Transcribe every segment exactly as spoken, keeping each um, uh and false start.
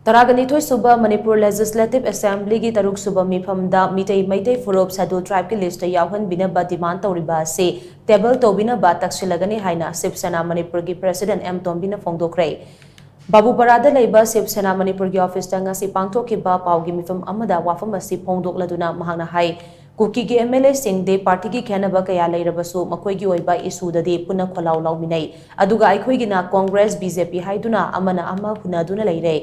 ꯇꯔꯥꯒ ꯅꯤꯊꯣꯏ ꯁꯨꯕ ꯃꯅꯤꯄꯨꯔ ꯂꯦꯖꯤꯁꯂꯦꯇꯤꯚ ꯑꯦꯁꯦꯝꯕ꯭ꯂꯤꯒꯤ ꯇꯔꯨꯛ ꯁꯨꯕ ꯃꯤꯐꯝꯗ ꯃꯤꯇꯩ ꯃꯩꯇꯩ ꯐꯨꯔꯨꯞ ꯁꯦꯗꯨꯜ ꯇ꯭ꯔꯥꯏꯕꯀꯤ ꯂꯤꯁꯇ ꯌꯥꯎꯍꯟꯕꯤꯅꯕ ꯗꯤꯃꯥꯟ ꯇꯧꯔꯤꯕ ꯑꯁꯤ ꯇꯦꯕꯜ ꯇꯧꯕꯤꯅꯕ ꯇꯛꯁꯤꯜꯂꯒꯅꯤ ꯍꯥꯏꯅ ꯁꯤꯕ ꯁꯦꯅꯥ ꯃꯅꯤꯄꯨꯔꯒꯤ ꯄ꯭ꯔꯦꯁꯤꯗꯦꯟ ꯑꯦꯝ ꯇꯣꯝꯕꯤꯅ ꯐꯣꯡꯗꯣꯛꯈ꯭ꯔꯦ꯫ ꯕꯥꯕꯨꯄꯥꯔꯥꯗ ꯂꯩꯕ ꯁꯤꯕ ꯁꯦꯅꯥ ꯃꯅꯤꯄꯨꯔꯒꯤ ꯑꯣꯐꯤꯁꯇ ꯉꯁꯤ ꯄꯥꯡꯊꯣꯛꯈꯤꯕ ꯄꯥꯎꯒꯤ ꯃꯤꯐꯝ ꯑꯃꯗ ꯋꯥꯐꯝ ꯑꯁꯤ ꯐꯣꯡꯗꯣꯛꯂꯗꯨꯅ ꯃꯍꯥꯛꯅ ꯍꯥꯏ, ꯀꯨꯀꯤꯒꯤ ꯑꯦꯝ ꯑꯦꯜ ꯑꯦꯁꯤꯡꯗꯤ ꯄꯥꯔꯇꯤꯒꯤ ꯈꯦꯟꯅꯕ ꯀꯌꯥ ꯂꯩꯔꯕꯁꯨ ꯃꯈꯣꯏꯒꯤ ꯑꯣꯏꯕ ꯏꯁꯨꯗꯗꯤ ꯄꯨꯟꯅ ꯈꯣꯜꯂꯥꯎ ꯂꯥꯎꯃꯤꯟꯅꯩ꯫ ꯑꯗꯨꯒ ꯑꯩꯈꯣꯏꯒꯤꯅ ꯀꯣꯡꯒ꯭ꯔꯦꯁ, ꯕꯤ ꯖꯦ ꯄꯤ ꯍꯥꯏꯗꯨꯅ ꯑꯃꯅ ꯑꯃ ꯍꯨꯟꯅꯗꯨꯅ ꯂꯩꯔꯦ꯫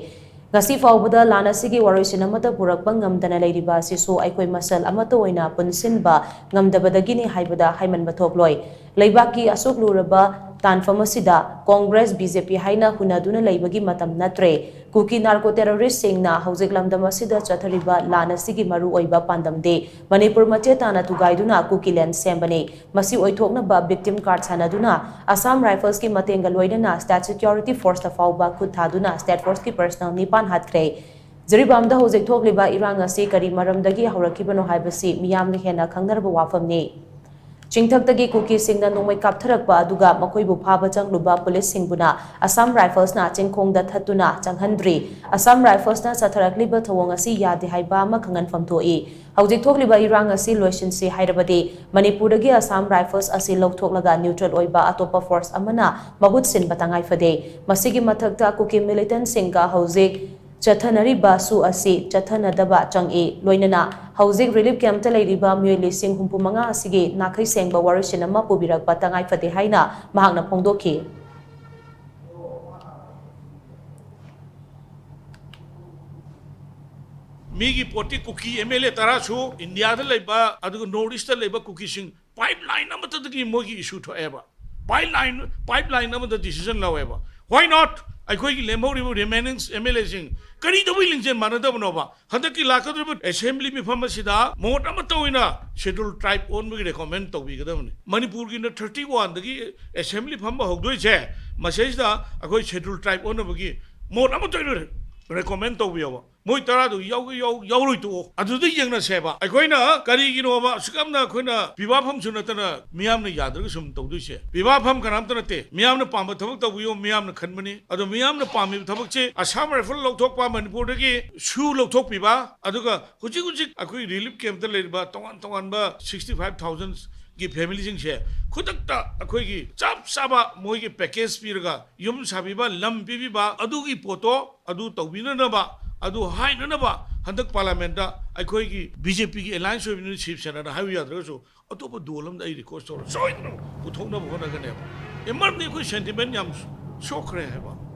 ꯉꯁꯤ ꯐꯥꯎꯕꯗ ꯂꯥꯟ ꯑꯁꯤꯒꯤ ꯋꯥꯔꯣꯏꯁꯤꯟ ꯑꯃꯠꯇ ꯄꯨꯔꯛꯄ ꯉꯝꯗꯅ ꯂꯩꯔꯤꯕ ꯑꯁꯤꯁꯨ ꯑꯩꯈꯣꯏ ꯃꯁꯦꯜ ꯑꯃꯠꯇ ꯑꯣꯏꯅ ꯄꯨꯟꯁꯤꯟꯕ ꯉꯝꯗꯕꯗꯒꯤꯅꯤ ꯍꯥꯏꯕꯗ ꯍꯥꯏꯃꯟꯕ ꯊꯣꯛꯂꯣꯏ꯫ ꯂꯩꯕꯥꯛꯀꯤ ꯑꯁꯨꯛ ꯂꯨꯔꯕ ꯇꯥꯟꯐꯝ ꯑꯁꯤꯗ ꯀꯣꯡꯒ꯭ꯔꯦꯁ, ꯕꯤ ꯖꯦ ꯄꯤ ꯍꯥꯏꯅ ꯍꯨꯟꯅꯗꯨꯅ ꯂꯩꯕꯒꯤ ꯃꯇꯝ ꯅꯠꯇ꯭ꯔꯦ꯫ ꯀꯨꯀꯤ ꯅꯥꯔꯀꯣ ꯇꯦꯔꯣꯔꯤꯁ꯭ꯠꯁꯤꯡꯅ ꯍꯧꯖꯤꯛ ꯂꯝꯗꯝ ꯑꯁꯤꯗ ꯆꯠꯊꯔꯤꯕ ꯂꯥꯟ ꯑꯁꯤꯒꯤ ꯃꯔꯨꯑꯣꯏꯕ ꯄꯥꯟꯗꯝꯗꯤ ꯃꯅꯤꯄꯨꯔ ꯃꯆꯦꯠ ꯇꯥꯅ ꯊꯨꯒꯥꯏꯗꯨꯅ ꯀꯨꯀꯤꯂꯦꯟ ꯁꯦꯝꯕꯅꯤ꯫ ꯃꯁꯤ ꯑꯣꯏꯊꯣꯛꯅꯕ ꯚꯤꯛꯇꯤꯝ ꯀꯥꯔꯗ ꯁꯥꯟꯅꯗꯨꯅ ꯑꯁꯥꯝ ꯔꯥꯏꯐꯜꯁꯀꯤ ꯃꯇꯦꯡꯒ ꯂꯣꯏꯅꯅ ꯁ꯭ꯇꯦꯠ ꯁꯦꯀ꯭ꯌꯨꯔꯤꯇꯤ ꯐꯣꯔꯁꯇ ꯐꯥꯎꯕ ꯈꯨꯠ ꯊꯥꯗꯨꯅ ꯁ꯭ꯇꯦꯠ ꯐꯣꯔꯁꯀꯤ ꯄꯔꯁꯅꯦꯜ ꯅꯤꯄꯥꯟ ꯍꯥꯠꯈ꯭ꯔꯦ꯫ ꯖꯤꯔꯤꯕꯥꯝꯗ ꯍꯧꯖꯤꯛ ꯊꯣꯛꯂꯤꯕ ꯏꯔꯥꯡ ꯑꯁꯤ ꯀꯔꯤ ꯃꯔꯝꯗꯒꯤ ꯍꯧꯔꯛꯈꯤꯕꯅꯣ ꯍꯥꯏꯕꯁꯤ ꯃꯤꯌꯥꯝꯅ ꯍꯦꯟꯅ ꯈꯪꯅꯔꯕ ꯋꯥꯐꯝꯅꯤ꯫ ꯆꯤꯡꯊꯛꯇꯒꯤ ꯀꯨꯀꯤꯁꯤꯡꯅ ꯅꯣꯡꯃꯩ ꯀꯥꯞꯊꯔꯛꯄ ꯑꯗꯨꯒ ꯃꯈꯣꯏꯕꯨ ꯐꯥꯕ ꯆꯪꯂꯨꯕ ꯄꯨꯂꯤꯁꯁꯤꯡꯕꯨꯅ ꯑꯁꯥꯝ ꯔꯥꯏꯐꯜꯁꯅ ꯆꯤꯡꯈꯣꯡꯗ ꯊꯠꯇꯨꯅ ꯆꯪꯍꯟꯗ꯭ꯔꯤ꯫ ꯑꯁꯥꯝ ꯔꯥꯏꯐꯜꯁꯅ ꯆꯠꯊꯔꯛꯂꯤꯕ ꯊꯧꯑꯣꯡ ꯑꯁꯤ ꯌꯥꯗꯦ ꯍꯥꯏꯕ ꯑꯃ ꯈꯪꯍꯟꯐꯝ ꯊꯣꯛꯏ꯫ ꯍꯧꯖꯤꯛ ꯊꯣꯛꯂꯤꯕ ꯏꯔꯥꯡ ꯑꯁꯤ ꯂꯣꯏꯁꯤꯟꯁꯤ ꯍꯥꯏꯔꯕꯗꯤ ꯃꯅꯤꯄꯨꯔꯗꯒꯤ ꯑꯁꯥꯝ ꯔꯥꯏꯐꯜꯁ ꯑꯁꯤ ꯂꯧꯊꯣꯛꯂꯒ ꯅ꯭ꯌꯨꯇ꯭ꯔꯦꯜ ꯑꯣꯏꯕ ꯑꯇꯣꯞꯄ ꯐꯣꯔꯁ ꯑꯃꯅ ꯃꯍꯨꯠ ꯁꯤꯟꯕ ꯇꯉꯥꯏ ꯐꯗꯦ꯫ ꯃꯁꯤꯒꯤ ꯃꯊꯛꯇ ꯀꯨꯀꯤ ꯃꯤꯂꯤꯇꯦꯟꯠꯁꯤꯡꯒ ꯍꯧꯖꯤꯛ ꯆꯠꯊꯅꯔꯤꯕꯁꯨ ꯑꯁꯤ ꯆꯠꯊꯅꯗꯕ ꯆꯪꯏ꯫ ꯂꯣꯏꯅꯅ ꯍꯧꯖꯤꯛ ꯔꯤꯂꯤꯐ ꯀꯦꯝꯞꯇ ꯂꯩꯔꯤꯕ ꯃꯤꯑꯣꯏ ꯂꯤꯁꯤꯡ ꯍꯨꯝꯐꯨ ꯃꯉꯥ ꯑꯁꯤꯒꯤ ꯅꯥꯈꯩ ꯁꯦꯡꯕ ꯋꯥꯔꯣꯏꯁꯤꯟ ꯑꯃ ꯄꯨꯕꯤꯔꯛꯄ ꯇꯉꯥꯏ ꯐꯗꯦ ꯍꯥꯏꯅ ꯃꯍꯥꯛꯅ ꯐꯣꯡꯗꯣꯛꯈꯤ꯫ ꯃꯤꯒꯤ ꯄꯣꯠꯇꯤ ꯀꯨꯀꯤ ꯑꯦꯝ ꯑꯦꯜ ꯑꯦ ꯇꯔꯥꯁꯨ ꯏꯟꯗꯤꯌꯥꯗ ꯂꯩꯕ ꯑꯗꯨꯒ ꯅꯣꯔꯠ ꯏꯁꯇ ꯂꯩꯕ ꯀꯨꯀꯤꯁꯤꯡ ꯄꯥꯏꯞ ꯂꯥꯏꯟ ꯑꯃꯠꯇꯗꯒꯤ ꯃꯣꯏꯒꯤ ꯏꯁꯨ ꯊꯣꯛꯑꯦꯕ꯫ ꯄꯥꯏꯞ ꯂꯥꯏꯟ ꯄꯥꯏꯞ ꯂꯥꯏꯟ ꯑꯃꯗ ꯗꯤꯁꯤꯖꯟ ꯂꯧꯋꯦꯕ꯫ Why not? ꯑꯩꯈꯣꯏꯒꯤ ꯂꯦꯝꯍꯧꯔꯤꯕ ꯔꯤꯃꯦꯅꯤꯡꯁ ꯑꯦꯝ ꯑꯦꯜ ꯑꯦꯁꯤꯡ ꯀꯔꯤ ꯇꯧꯕꯩ ꯂꯤꯡꯖꯦꯜ ꯃꯥꯟꯅꯗꯕꯅꯣꯕ? ꯍꯟꯗꯛꯀꯤ ꯂꯥꯛꯀꯗꯧꯔꯤꯕ ꯑꯦꯁꯦꯝꯕ꯭ꯂꯤ ꯃꯤꯐꯝ ꯑꯁꯤꯗ ꯃꯣꯠ ꯑꯃꯠꯇ ꯑꯣꯏꯅ ꯁꯦꯗꯨꯜ ꯇ꯭ꯔꯥꯏꯕ ꯑꯣꯟꯕꯒꯤ ꯔꯦꯀꯣꯃꯦꯟ ꯇꯧꯕꯤꯒꯗꯕꯅꯤ꯫ ꯃꯅꯤꯄꯨꯔꯒꯤꯅ ꯊꯥꯔꯇꯤ ꯋꯥꯟꯗꯒꯤ ꯑꯦꯁꯦꯝꯕ꯭ꯂꯤ ꯐꯝꯕ ꯍꯧꯗꯣꯏꯁꯦ, ꯃꯁꯤꯗꯩꯁꯤꯗ ꯑꯩꯈꯣꯏ ꯁꯦꯗꯨꯜ ꯇ꯭ꯔꯥꯏꯕ ꯑꯣꯟꯅꯕꯒꯤ ꯃꯣꯠ ꯑꯃꯠꯇ ꯑꯣꯏꯅ ꯔꯦꯀꯣꯃꯦꯟ ꯇꯧꯕꯤꯌꯣꯕ꯫ ꯃꯣꯏ ꯇꯔꯥꯗꯨ ꯌꯥꯎꯒꯦ ꯌꯥꯎ-, ꯌꯥꯎꯔꯣꯏ ꯇꯣꯛꯑꯣ꯫ ꯑꯗꯨꯗ ꯌꯦꯡꯅꯁꯦꯕ꯫ ꯑꯩꯈꯣꯏꯅ ꯀꯔꯤꯒꯤꯅꯣꯕ ꯑꯁꯨꯛ ꯌꯥꯝꯅ ꯑꯩꯈꯣꯏꯅ ꯄꯤꯕꯥ ꯐꯝꯁꯨ ꯅꯠꯇꯅ ꯃꯤꯌꯥꯝꯅ ꯌꯥꯗ꯭ꯔꯒ ꯁꯨꯝ ꯇꯧꯗꯣꯏꯁꯦ? ꯄꯤꯕꯥ ꯐꯝ ꯀꯅꯥꯝꯇ ꯅꯠꯇꯦ꯫ ꯃꯤꯌꯥꯝꯅ ꯄꯥꯝꯕ ꯊꯕꯛ ꯇꯧꯕꯤꯌꯨ, ꯃꯤꯌꯥꯝꯅ ꯈꯟꯕꯅꯤ꯫ ꯑꯗꯣ ꯃꯤꯌꯥꯝꯅ ꯄꯥꯝꯃꯤꯕ ꯊꯕꯛꯁꯦ ꯑꯁꯥꯝ ꯔꯥꯏꯐꯜ ꯂꯧꯊꯣꯛꯄ, ꯃꯅꯤꯄꯨꯔꯗꯒꯤ ꯁꯨ ꯂꯧꯊꯣꯛꯄꯤꯕ, ꯑꯗꯨꯒ ꯍꯧꯖꯤꯛ ꯍꯧꯖꯤꯛ ꯑꯩꯈꯣꯏ relief camp ꯇ ꯂꯩꯔꯤꯕ ꯇꯣꯉꯥꯟ ꯇꯣꯉꯥꯟꯕ sixty five thousand ꯒꯤ family ꯁꯤꯡꯁꯦ ꯈꯨꯗꯛꯇ ꯑꯩꯈꯣꯏꯒꯤ ꯆꯞ ꯆꯥꯕ ꯃꯣꯏꯒꯤ package ꯄꯤꯔꯒ ꯌꯨꯝ ꯁꯥꯕꯤꯕ, ꯂꯝ ꯄꯤꯕꯤꯕ, ꯑꯗꯨꯒꯤ ꯄꯣꯠꯇꯣ ꯑꯗꯨ ꯇꯧꯕꯤꯅꯅꯕ, ꯑꯗꯨ ꯍꯥꯏꯅꯅꯕ ꯍꯟꯗꯛ parliament ꯇ ꯑꯩꯈꯣꯏꯒꯤ B J P ꯒꯤ alliance ꯑꯣꯏꯕꯅꯤꯅ ꯁꯤꯕ ꯁꯦꯅꯥꯗ ꯍꯥꯏꯕ ꯌꯥꯗ꯭ꯔꯒꯁꯨ ꯑꯇꯣꯞꯄ ꯗꯣꯜ ꯑꯃꯗ ꯑꯩ request ꯇꯧꯔ ꯁꯣꯏꯗꯅ ꯄꯨꯊꯣꯛꯅꯕ ꯍꯣꯠꯅꯒꯅꯦꯕ꯫ ꯑꯦ, ꯃꯔꯝꯗꯤ ꯑꯩꯈꯣꯏ sentiment ꯌꯥꯝ ꯁꯣꯛꯈ꯭ꯔꯦ ꯍꯥꯏꯕ꯫